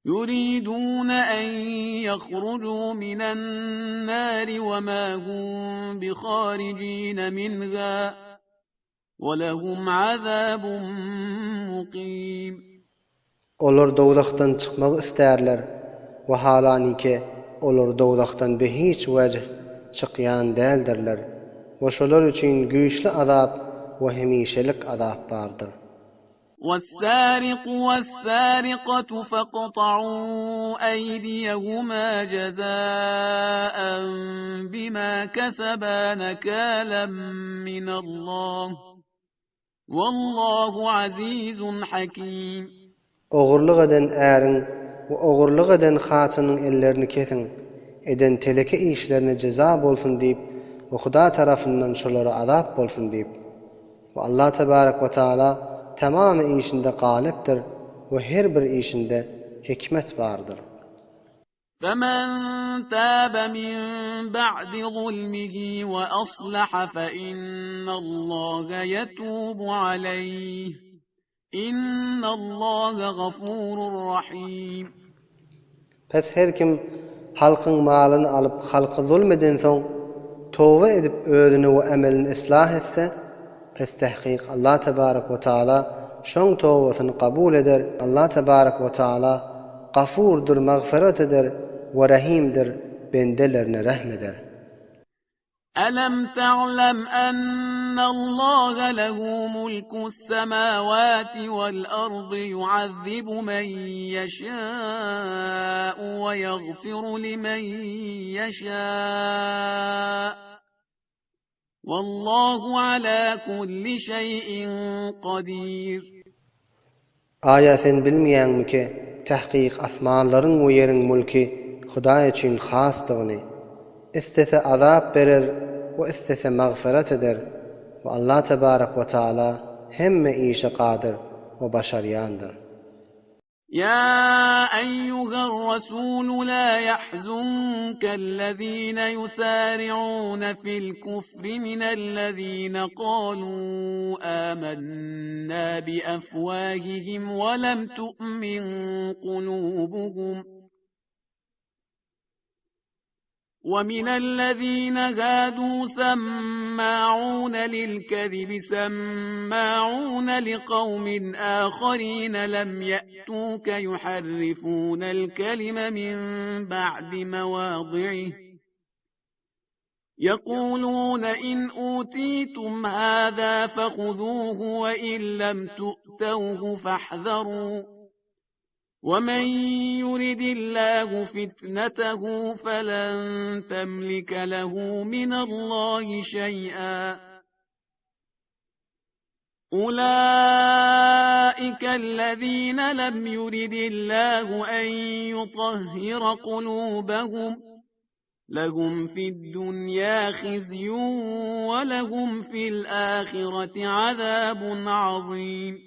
Yuridun en yahrucu minen nari ve ma hum biharicin minha ve lehum azabun mukim. Olar dowzahdan çykmagy istärler we halanike olar dowzahdan bi hiç wejh çykýan däldirler we şolar üçin güýçli azap we hemişelik azap bardyr. وَالسَّارِقُ وَالسَّارِقَةُ فَاقْطَعُوا أَيْدِيَهُمَا جَزَاءً بِمَا كَسَبَا نَكَالًا مِنَ اللَّهِ وَاللَّهُ عَزِيزٌ حَكِيمٌ. Ogurlyk eden äriň we ogurlyk eden hatynyň ellerini kesiň, eden teleke işlerine jeza bolsun diýip we Huda tarapyndan şolara azap bolsun diýip. We Allah tebarek we taala tamamy işinde galypdyr we her bir işinde hikmet bardyr. Femen tabe min ba'di zulmihi we aslaha fe innallaha yetubu aleyh. Innallaha gafurur rahim. Pes her kim halkyň malyny alyp halka zulm edensoň, toba edip özüni we emelini yslah etse, pes tahkyk Allah tebarek we taala şoň tobasyny kabul eder, Allah tebarek we taala Gafurdyr magfyrat eder we Rahimdir bendelerine rehm eder. Elem ta'lem ennallaha lehu mulkus semavati vel ardı yuazzibu men yeşâ'u ve yagfiru limen yeşâ' Wallahu ala kulli şeý'in kadir. Aýa sen bilmeýäňmiki, tahkyk asmanlaryň we ýeriň mülki Hudaý üçin hasdygyny? Islese azap berer we islese magfyrat eder we Allah tebarek we taala hemme işe kadyr we başarýandyr. Ýa eýýuher-rasulu la ýahzunkellezine ýusari'une fil-kufri minellezine kalu âmennâ bi'efwâhihim we lem tu'min kulubuhum. ومن الذين هادوا سماعون للكذب سماعون لقوم آخرين لم يأتوك يحرفون الكلم من بعد مواضعه يقولون إن أوتيتم هذا فخذوه وإن لم تؤتوه فاحذروا ومن يرد الله فتنته فلن تملك له من الله شيئا أولئك الذين لم يرد الله أن يطهر قلوبهم لهم في الدنيا خزي ولهم في الآخرة عذاب عظيم.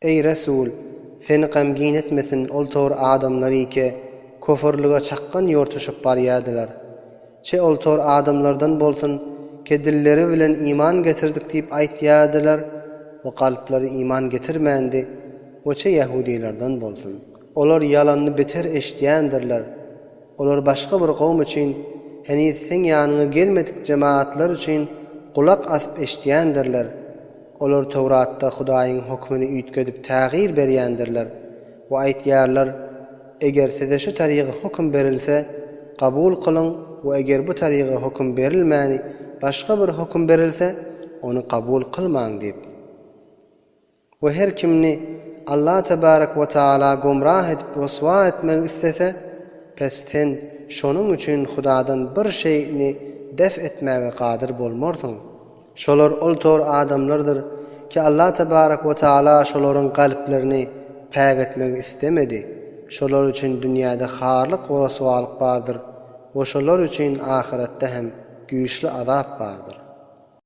Eý, Resul! Seni gamgyn etmesin ol tor adamlar ike köfürlige çakgan ýortuşyp barýadylar. Çe ol tor adamlardan bolsun ke dilleri bilen iman getirdik diýip aýtýadylar we kalplary iman getirmändi we çe ýahudylardan bolsun. Olar ýalanyny beter eşidýändirler. Olar başga bir kowum üçin, heniz seň ýanyňa gelmedik jemagatlar üçin gulak asyp eşidýändirler. Olar Töwratda Hudaýyň hökmüni üýtgedip tägyr berýändirler we aýtýarlar, Eger size şu taryga höküm berilse, kabul kylyň we eger bu taryga höküm berilmäni başga bir höküm berilse, ony kabul kylmaň diýip. We her kimni Allah tebarek we taala gomrah edip ryswa etmegi islese, pes sen şonuň üçin Hudadan bir şeýni def etmäge kadyr bolmarsyň. Şolar ol tor adamlardyr ki Allah tebarek we taala şolaryň kalplerini päk etmegi istemedi. Şolar üçin dünýäde harlyk we ryswalyk bardyr we şolar üçin ahyretde hem güýçli azap bardyr.